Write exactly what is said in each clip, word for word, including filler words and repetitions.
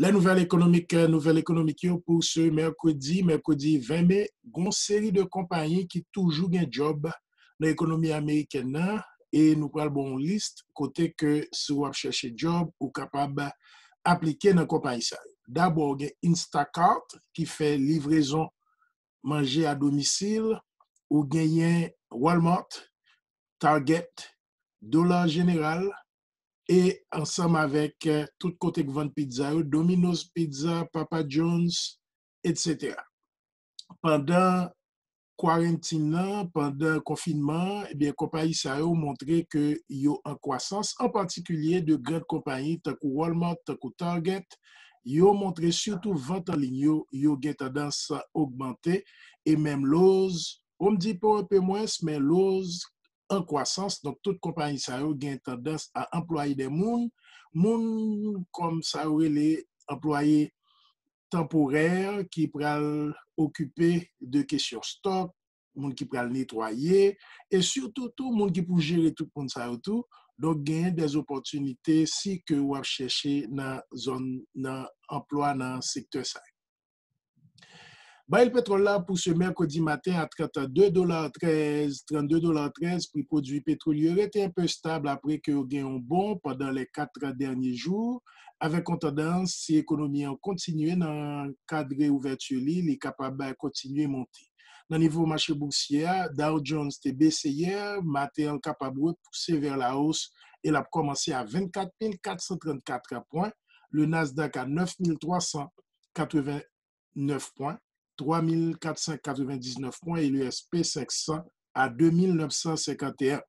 Les nouvelles économiques, nouvèl ekonomik yo pou se mèkredi, mèkredi ven me, gon seri de konpayi ki toujou gen djòb nan ekonomi amerikèn nan, e nou pral ba w yon lis kote ke si w ap chèche djòb, ou kapab aplike nan konpayi sa yo. Dabò, gen Instacart ki fè livrezon manje a domisil, ou genyen Walmart, Target, Dollar General, e ansanm avèk eh, tout kote k vann pizza yo, Domino's Pizza, Papa John's, etsetera. Pandan kwarantin nan, pandan konfinman an, ebyen, konpayi sa yo montre ke yo an kwasans, an patikilye de gran konpayi tankou Walmart, tankou Target, yo montre sitou vant an liy yo, yo gen tandans ogmante, e menm Lowe's, Home Depot un peu moins, men Lowe's an kwasans. Donk, tout konpayi sa yo gen tandans a anplwaye de moun, moun kòm sa yo rele anplwaye tanporè ki pral okipe de kesyon stòk, moun ki pral netwaye, e sitou tou moun ki pou jere tout moun sa yo tou. Donk, genyen de opòtinite si ke w ap chèche nan zòn, nan anplwa nan sektè sa yo. Baril petwòl la pou se mèkredi maten a trannde dola trèz, trannde dola trèz, pri pwodui petwolye rete enpe stab apre ke yo gen yon bond pandan les quatre derniers jours, avèk yon tandans, si ekonomi an kontinye nan kad reouvèti li, li kapab kontinye monte. Nan nivo mache boursye a, Dow Jones te bese yè, maten an l kapab repouse vè lawos e l ap kòmanse a vennkat mil kat san trannkat pwen, le Nasdaq a nèf mil twa san katreven nèf pwen, twa mil kat san katrevendiznèf pwen, e le S P senk san a de mil nèf san senkanteyen.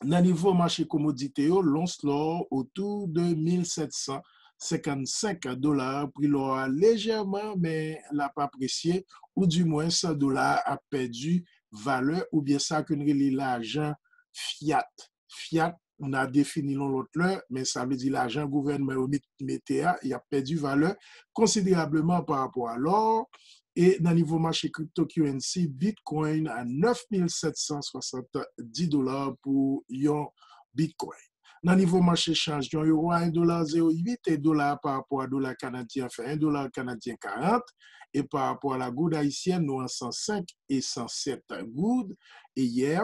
Nan nivo mache komodite yo, lons lò otou de mil sèt san senkannsenk dola, pri lò a lejèman, men l ap apresye, oudimwens dola a ap pèdi valè, oubyen sa ke n rele lajan fyat. Fyat, n a defini l yon lòt lè, men sa vle di lajan gouvènman yo met, mete a, y ap pèdi valè konsiderableman pa rapò a lò. E nan nivo mache cryptocurrency, Bitcoin a nèf mil sèt san swasanndis dola pou yon Bitcoin. Nan nivo mache chanj, yon euro a en dola zewo uit, e dola a pa rapò a dola kanadyen an fè en dola kanadyen karant, e pa rapò a la goud ayisyèn, nou an san senk e san sèt goud. E yè,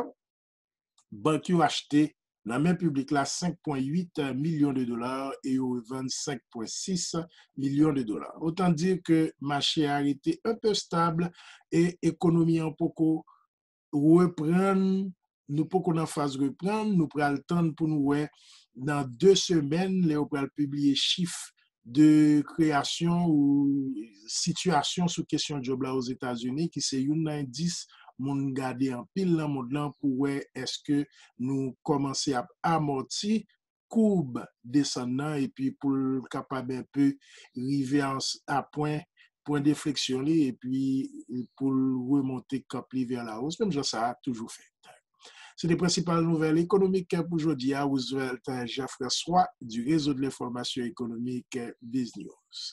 bank yo achte nan men piblik la senk pwen uit milyon de dola e yo revann senk pwen sis milyon de dola. Otan dir ke mache a rete enpe stab e ekonomi an poko reprann, nou poko nan faz reprann, nou pral tann pou nou wè nan de semèn, lè yo pral pibliye chif de kreyasyon ou sitiyasyon sou kesyon djòb la Ozetazini, ki se youn nan endis moun gade anpil nan mond lan pou wè èske nou kòmanse ap amòti koub desann nan, epi pou l kapab enpe rive a, a pwen, pwen defleksyon li, epi pou l remonte kanp li vè lawos, menm jan sa a toujou fèt. Se te prensipal nouvèl ekonomik pou jodi a, Roosevelt Jean-François du Réseau de l'Information Économique, BizNews.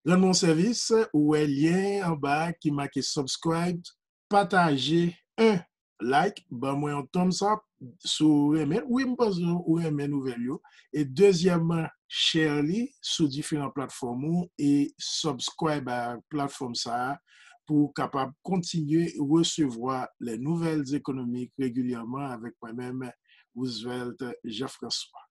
Rann mwen yon sèvis, ou wè lyen anba a ki make subscribe, pataje, en, like, ban mwen yon thumbs up si w renmen l. Wi, m panse ou renmen nouvèl yo. E dezyèmman, share li sou diferan platfòm ou e subscribe a platfòm sa a pou w kapab kontinye resevwa les nouvelles économiques regilyèman avèk mwen menm, Roosevelt Jean-François.